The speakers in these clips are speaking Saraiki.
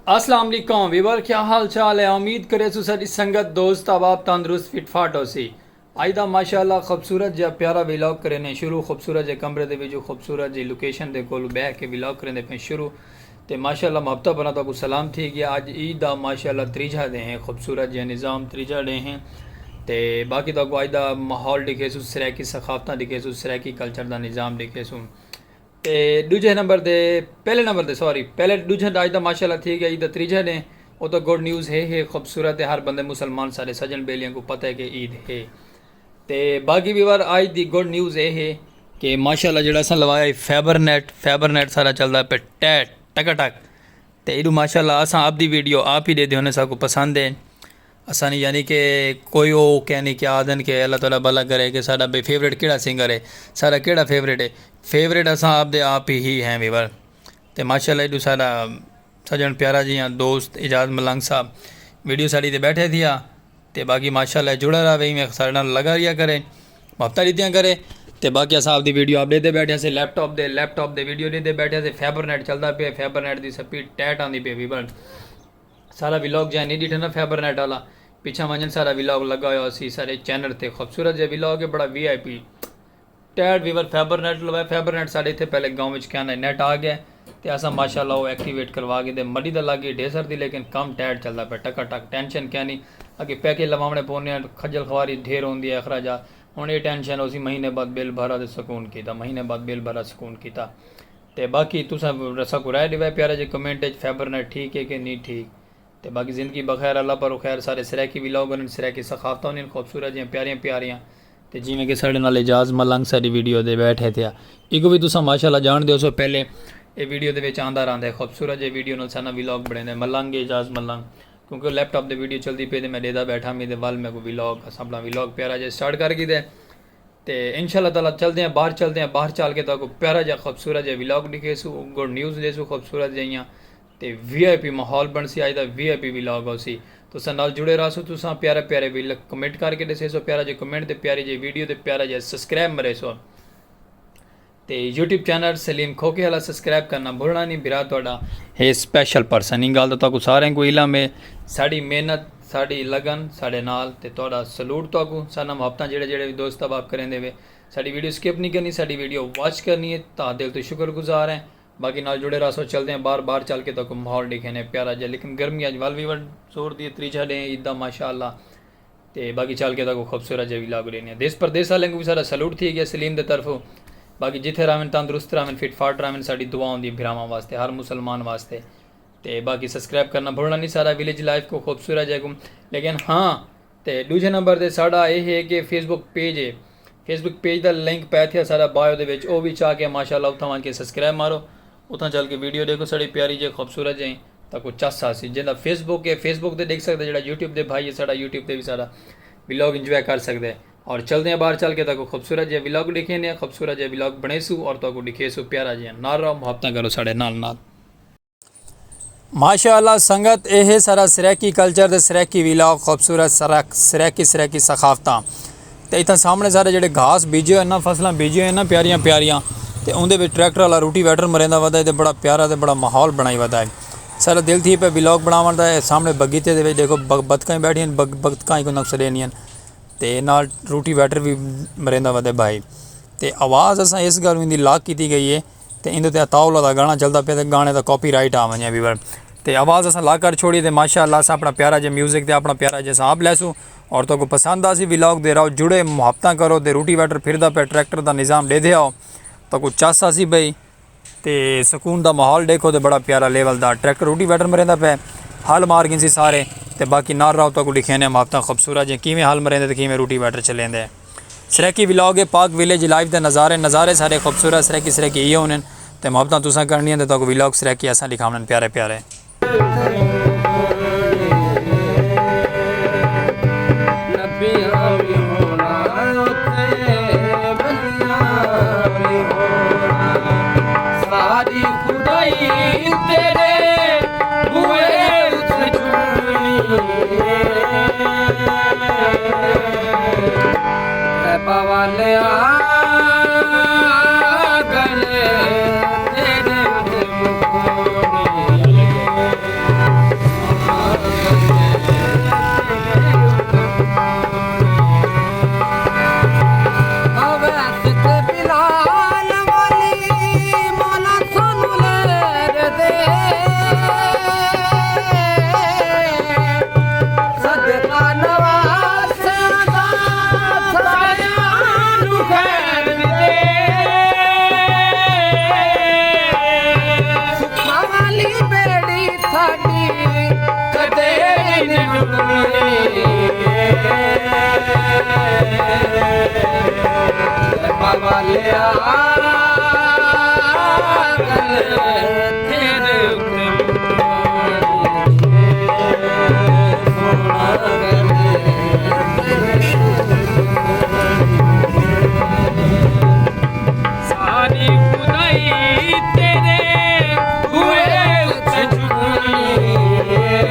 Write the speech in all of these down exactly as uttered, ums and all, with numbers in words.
السلام علیکم ویور، کیا حال چال ہے؟ امید کریسوں ساݙی سنگت، دوست احباب تندرست فٹ فاٹ ہوسی۔ اڄ دا ماشاءاللہ خوبصورت جیہا پیارا ولاگ کرینے شروع۔ خوبصورت جیہے کمرے دے وچوں، خوبصورت جیہی لوکیشن دے کولوں ٻہہ کے ولاگ کریندے پئے شروع۔ تے ماشاءاللہ محبتاں بھرا تہاکوں سلام تھی ڳیا۔ اڄ عید دا ماشاءاللہ تریجھا ݙینہہ ہے، خوبصورت جیہا نظام، تریجھا ݙینہہ ہے۔ تے باقی تہاکوں اڄ دا ماحول ݙکھیسوں، سرائیکی ثقافتاں ݙکھیسوں، سرائیکی کلچر دا نظام ݙکھیسوں۔ تے ݙوجھے نمبر تے، پہلے نمبر تے، سوری، پہلے ݙوجھا اڄ دا ماشاءاللہ تھی ڳیا عید دا تریجھا ݙینہہ۔ او تاں گڈ نیوز ہے، ہے خوبصورت ہے، ہر بندے مسلمان سارے سڄݨ ٻیلیاں کوں پتہ ہے کہ عید ہے۔ تے باقی ویور، اڄ دی گڈ نیوز اے ہے کہ ماشاءاللہ جیہڑا اساں لوایا ہے فائبر نیٹ، فائبر نیٹ سارا چلدا پئے ٹیٹ ٹکا ٹک۔ تے ایݙو ماشاءاللہ اساں آپ دی ویڈیو آپ ہی ݙیہدے ہوندے، ساکوں پسند ہے۔ اساں نے یعنی کہ کوئی او کہنی کیا آہدن کہ اللہ تعالیٰ بھلا کرے کہ ساݙا بھئی فیورٹ کیہڑا سنگر ہے، ساݙا کیہڑا فیورٹ ہے۔ فیورٹ اساں آپ دے آپ ہی ہیں ویور۔ تے ماشاءاللہ ایݙو ساݙا سڄݨ پیارا جیہاں دوست اعجاز ملنگ صاحب ویڈیو ساݙی تے ٻیٹھے تھیا۔ تے باقی ماشاءاللہ جڑا رہوے، ایویں ساݙے نال لڳا رہیا کرے، محبتاں ݙتیاں کرے۔ تے باقی اساں آپ دی ویڈیو آپ ݙیہدے ٻیٹھے سے لیپ ٹاپ دے، لیپ ٹاپ دے ویڈیو ݙیہدے ٻیٹھے سے۔ فائبر نیٹ چلدا پئے، فائبر نیٹ دی سپیڈ ٹیٹ آندی پئی ویور۔ سارا ولاگ جئیں نی ݙٹھا نا فائبر نیٹ والا، پچھاں ونڄݨ سارا ولاگ لڳا ہویا سی سارے چینل تے۔ خوبصورت جیہا ولاگ ہے، بڑا وی آئی پی۔ ٹیٹ ویور فائبر نیٹ لوایا، فائبر نیٹ ساݙے اتھے پہلے گاؤں وچ کہندا نیٹ آ ڳیا تے اساں ماشاءاللہ او ایکٹیویٹ کروا کے تے مڈی دا لڳ ڳئی ڈھیسر دی، لیکن کم ٹیٹ چلدا پئے ٹکا ٹک، ٹینشن کینی۔ اڳے پیکج لواوݨے پوندے ہن، خجل خواری ڈھیر ہوندی ہے، اخراجات۔ ہݨ اے ٹینشن ہوسی، مہینے بعد بل بھرا تے سکون کیتا، مہینے بعد بل بھرا سکون کیتا۔ تے باقی تساں ساکوں رائے ݙیوے پیارے جے کمنٹ وچ، فائبر نیٹ ٹھیک ہے کہ نہیں ٹھیک۔ تے باقی زندگی بخیر، اللہ پاروں خیر، سارے سرائیکی ولاگ ہونن، سرائیکی ثقافتاں ہونن، خوبصورت جیاں پیاریاں پیاریاں۔ تے جیویں کہ ساݙے نال اعجاز ملنگ ساݙی ویڈیو دے ٻیٹھے تھیا، ایکوں وی تساں ماشاءاللہ ڄاݨدے ہوسو، پہلے اے ویڈیو دے وچ آندا رہندا ہے، خوبصورت جیہے ویڈیو نال ساݙا ولاگ بݨیندا ہے، ملنگ اعجاز ملنگ، کیونکہ لیپ ٹاپ تے ویڈیو چلدی پئی تے میں ݙیہدا ٻیٹھا، میں تے ول میکوں ولاگ، اساں اپݨا ولاگ پیارا جیہا سٹارٹ کر گھدے۔ تے انشاءاللہ تعالیٰ چلدے ہیں باہر، چلدے ہیں باہر، چل کے تہاکوں پیارا جیہا خوبصورت جیہا ولاگ ݙکھیسوں، گڈ نیوز ݙیسوں خوبصورت جیہیاں، تے وی آئی پی ماحول بݨسی، اڄ دا وی آئی پی ولاگ ہوسی۔ تساں نال جڑے رہسو، تساں پیارے پیارے وی کمنٹ کر کے ݙسیسو، پیارا جیہا کمنٹ تے پیاری جیہی ویڈیو تے پیارا جیہا سبسکرائب مریسو۔ تے یوٹیوب چینل سلیم کھوکھے والا سبسکرائب کرݨا بھلݨا نہیں بھرا، تہاݙا ہے سپیشل پرسن۔ ایں ڳالھ دا تہاکوں ساریں کوں علم ہے، ساݙی محنت، ساݙی لگن ساݙے نال، تے تہاݙا سلوٹ تہاکوں۔ ساݙے نال محبتاں جیہڑے جیہڑے وی دوست احباب کریندے وے، ساݙی ویڈیو سکپ نہیں کرنی، ساݙی ویڈیو واچ کرنی ہے، تہاݙے دل توں شکر گزار ہیں۔ باقی نال جڑے رہسو، چلدے ہیں باہر، باہر چل کے تہاکوں ماحول ݙکھینے پیارا جیہا، لیکن گرمی اڄ ول وی وݙ زور دی ہے، تریجھا ݙینہہ عید دا ماشاءاللہ۔ تے باقی چل کے تہاکوں خوبصورت جیہا ولاگ ݙینے ہیں۔ دیس پردیس آلیں کوں وی ساݙا سلوٹ تھی ڳیا سلیم دے طرفوں۔ باقی جتھے رہون تندرست رہون، فٹ فاٹ رہون، ساݙی دعا ہوندی ہے بھراواں واسطے، ہر مسلمان واسطے۔ تے باقی سبسکرائب کرݨا بھلݨا نہیں سارا ولیج لائف کوں، خوبصورت جیہے کوں۔ لیکن ہاں، تے ݙوجھے نمبر تے ساݙا اے ہے کہ فیس بک پیج ہے، فیس بک پیج دا لنک پئے تھیا ساݙا بایو دے وچ، او وی چا کے ماشاءاللہ اتھاں ونڄ کے سبسکرائب مارو، اتھاں چل کے ویڈیو ݙیکھو ساݙی پیاری جیہی خوبصورت جیہی۔ تہاکوں چس آسی، جیندا فیس بک ہے فیس بک تے ݙیکھ سڳدے، جیہڑا یوٹیوب دے بھائی ہے ساݙا یوٹیوب تے وی ساݙا ولاگ انجوائے کر سڳدے۔ اور چلدے ہیں باہر چل کے تہاکوں خوبصورت جیہا ولاگ ݙکھینے ہیں، خوبصورت جیہا ولاگ بݨیسوں اور تہاکوں ݙکھیسوں پیارا جیہا۔ نال رہو، محبتاں کرو ساݙے نال نال۔ ماشاءاللہ سنگت، اے ہے سارا سرائیکی کلچر تے سرائیکی ولاگ، خوبصورت سرائیک-، سرائیکی، سرائیکی ثقافتاں۔ تے اتھاں سامݨے سارے جیہڑے گھاس بیجے ہوئے نا، فصلاں بیجیاں ہوئے نا پیاریاں پیاریاں، تے اوندے وچ ٹریکٹر والا روٹی ویٹر مریندا ودا ہے تے بڑا پیارا تے بڑا ماحول بݨائی ودا ہے۔ سارا دل تھی پئے ولاگ بݨاوݨ دا۔ اے سامݨے بغیچے دے وچ ݙیکھو بگ-، بتکاں بیٹھیاں ہن، بگ-، بتکاں کوں نقص ݙیندیاں ہن۔ تے نال روٹی ویٹر وی مریندا ودا ہے بھائی۔ تے آواز اساں اس ڳالھوں دی لاک کیتی ڳئی ہے۔ تے ایندے تے عطاء اللہ دا گانا چلدا پیا تے گانے دا کاپی رائٹ آ ونڄے ویور۔ تے آواز اساں لاک کر چھوڑی تے ماشاءاللہ اساں اپݨا پیارا جیہا میوزک تے اپݨا پیارا جیہا ساں آپ لیسوں۔ اور تہاکوں پسند آسی ولاگ تے رہو جڑے، محبتاں کرو تے روٹی ویٹر پھردا پئے، ٹریکٹر دا نظام ݙیہدے آؤ، تہاکوں چس آسی بھئی۔ تے سکون دا ماحول ݙیکھو تے بڑا پیارا لیول دا ٹریکٹر روٹی ویٹر مریندا پئے، ہل مار گھنسی سارے۔ تے باقی نال رہو، تہاکوں ݙکھینے محبتاں خوبصورت جیہاں کیویں ہل مریندے تے کیویں روٹی ویٹر چلیندے۔ سرائیکی ولاگ ہے، پاک ولیج لائف دے نظارے، نظارے سارے خوبصورت سرائیکی، سرائیکی ایہو ہونن۔ تے محبتاں تساں کرݨیاں تے تہاکوں ولاگ سرائیکی اساں ݙکھاوݨن پیارے پیارے۔ نبیاں وی ہونا اتے ولیاں وی ہونا، ساری خدائی تیرے بوئے اتے جھومنی۔ اے پوالیا گلے تیرے اتے مکھوݨی۔ ساری خدائی تیرے ہوئے اتے جھکی ہے۔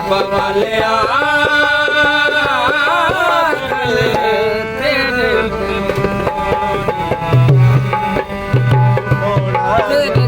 بوالیا تیرے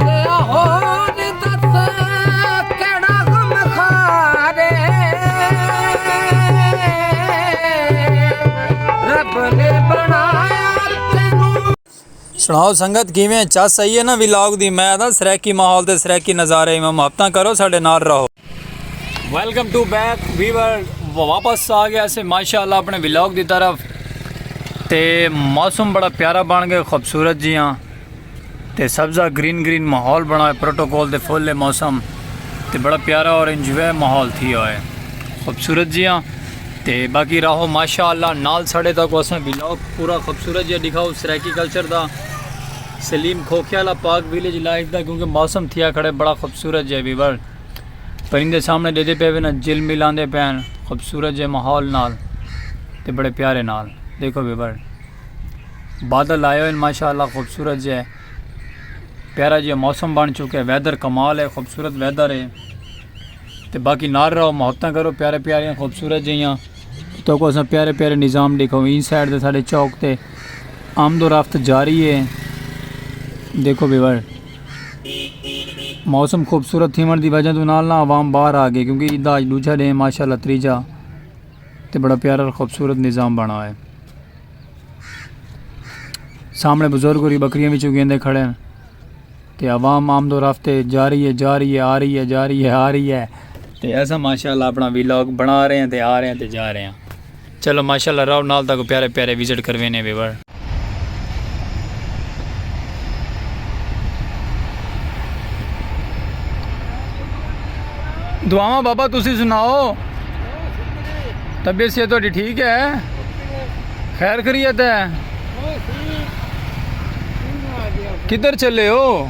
تے ہور دس کیڑا غم خارے، رب نے بنایا تینوں۔ سݨاؤ سنگت، کیویں چس آئی ہے نا ولاگ دی؟ میں آہداں سرائیکی ماحول تے سرائیکی نظارے ایویں محبتاں کرو، ساݙے نال رہو۔ ویلکم ٹو بیک ویور، واپس آ ڳیا سے ماشاءاللہ اپݨے ولاگ دی طرف۔ تے موسم بڑا پیارا بݨ ڳئے، خوبصورت جیہاں تے سبزہ گرین گرین ماحول بݨا ہے، پروٹوکول دے فل ہے موسم تے بڑا پیارا اور انجوائے ماحول تھیا ہوئے، خوبصورت جیہاں۔ تے باقی راہو ماشاءاللہ نال ساݙے تک اساں ولاگ پورا خوبصورت جیہاں ݙکھاؤ سرائیکی کلچر دا، سلیم کھوکھے والا پاک ویلیج لائف دا، کیونکہ موسم تھیا کھڑے بڑا خوبصورت جیہاں ویور۔ پرندے سامݨے ݙیہدے پئے وے نا، جھل ملاندے پئے ہن خوبصورت جے ماحول نال تے بڑے پیارے نال۔ ݙیکھو ویور، بادل آئے ہوئے ہن ماشاءاللہ، خوبصورت جے پیارا جے موسم بݨ چکے، ویدر کمال ہے، خوبصورت ویدر ہے۔ تے باقی نال رہو، محبتاں کرو پیارے پیاریاں خوبصورت جیہاں۔ تہاکوں اساں پیارے پیارے نظام ݙکھاؤں۔ ایں سائیڈ تے ساݙے چوک تے آمد و رفت جاری ہے۔ ݙیکھو ویور، موسم خوبصورت تھیوݨ دی وجہ توں نال نہ عوام ٻاہر آ ڳئے، کیونکہ عید دا اڄ ݙوجھا ݙینہہ ماشاءاللہ تریجھا، تے بڑا پیارا اور خوبصورت نظام بݨا ہوئے۔ سامݨے بزرگ ہوری ٻکریاں وچوں گھندے کھڑے ہن۔ تے عوام آمد و رفت جاری ہے، جاری ہے، آ رہی ہے، جاری ہے، آ رہی ہے۔ تے اساں ماشاءاللہ اپݨا ولاگ بݨا رہے ہیں تے آ رہے ہیں تے جا رہے ہیں۔ چلو ماشاءاللہ رہو نال، تہاکوں پیارے پیارے وزٹ کروینے ویور۔ دعاواں بابا، تسی سناؤ، طبیعت صحت تہاݙی ٹھیک ہے؟ خیر خیریت ہے؟ کدھر چلے ہو؟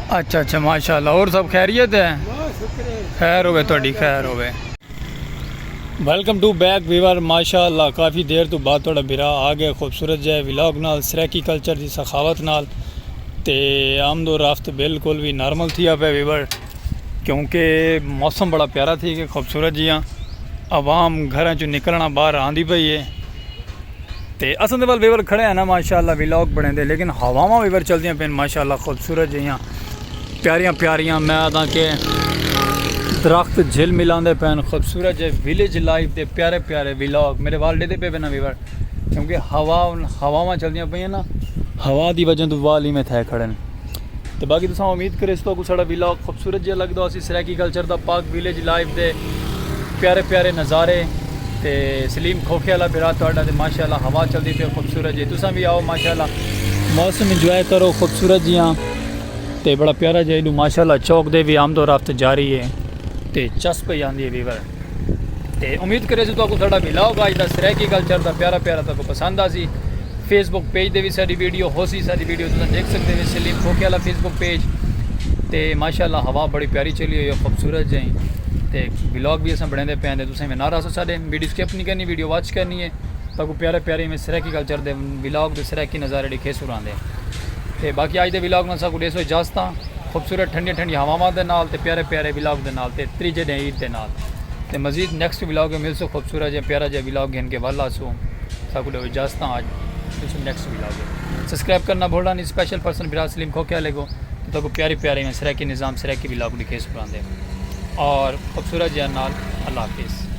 اچھا اچھا، ماشاءاللہ۔ اور سب خیریت ہے؟ خیر ہوے تہاݙی، خیر ہوے۔ Welcome to back viewer. ماشاءاللہ کافی دیر تو بعد تہاݙا بھرا آ ڳئے خوبصورت جے ولاگ نال، سرائیکی کلچر دی سخاوت نال۔ تے آمد و رفت بالکل وی نارمل تھیا پئے ویور، کیونکہ موسم بڑا پیارا تھی ڳئے، خوبصورت جیہاں۔ عوام گھراں چوں نکلݨا ٻاہر آندی پئی ہے۔ تے اساں دے ول ویور کھڑے ہیں نا ماشاءاللہ ولاگ بݨیندے، لیکن ہواواں ویور چلدیاں پئین ماشاءاللہ خوبصورت جیہاں، پیاریاں پیاریاں۔ میں آہداں کہ درخت جھل ملاندے پئین، خوبصورت جے ویلیج لائف دے پیارے پیارے ولاگ میݙے ول ݙیہدے پئے وے نا ویور، کیونکہ ہوا، ہواواں چلدیاں پئیاں نا، ہوا دی وجہ توں ول ایویں تھئے کھڑے ہن۔ تے باقی تساں امید کریسوں تہاکوں ساݙا ولاگ خوبصورت جیہا لڳدا ہوسی، سرائیکی کلچر دا، پاک ویلیج لائف دے پیارے پیارے نظارے۔ تے سلیم کھوکھے والا بھرا تہاݙا، تے ماشاءاللہ ہوا چلدی پئی خوبصورت جی۔ تساں وی آؤ ماشاءاللہ، موسم انجوائے کرو خوبصورت جیہاں۔ تے بڑا پیارا جیہا ایݙوں ماشاءاللہ چوک دے وی آمد و رفت جاری ہے تے چس پئی آندی ہے ویور۔ تے امید کریسوں تہاکوں ساݙا ولاگ اڄ دا سرائیکی کلچر دا پیارا پیارا تہاکوں پسند آسی۔ فیس بک پیج تے وی ساݙی ویڈیو ہوسی، ساݙی ویڈیو تساں ݙیکھ سڳدے وے سلیم کھوکھے والا فیس بک پیج۔ تے ماشاءاللہ ہوا بڑی پیاری چلی ہوئی ہے، خوبصورت جئیں۔ تے ولاگ وی اساں بݨیندے پئے ہیں تے تساں ایویں نال رہسو ساݙے، ویڈیو سکپ نہیں کرنی، ویڈیو واچ کرنی ہے۔ تہاکوں پیارے پیارے ایویں سرائیکی کلچر دے ولاگ تے سرائیکی نظارے ݙکھیسوں راہندے۔ تے باقی اڄ دے ولاگ نال ساکوں ݙیسو اجازتاں۔ خوبصورت ٹھنڈیاں ٹھنڈیاں ہواواں دے نال تے پیارے پیارے ولاگ دے نال تے تریجھے ݙینہہ عید دے نال۔ تے مزید نیکسٹ ولاگ وچ ملسوں، خوبصورت جیہا پیارا جیہا ولاگ گھن کے ول آسوں۔ ساکوں ݙیو اجازتاں، اڄ ملسوں نیکسٹ ولاگ وچ۔ سبسکرائب کرݨا بھلݨا نہیں، سپیشل پرسن بھرا سلیم کھوکھے والے کوں۔ تے تہاکوں پیارے پیارے ایویں سرائیکی نظام، سرائیکی ولاگ ݙکھیسوں راہندے۔ اور خوبصورت جیہاں نال اللہ حافظ۔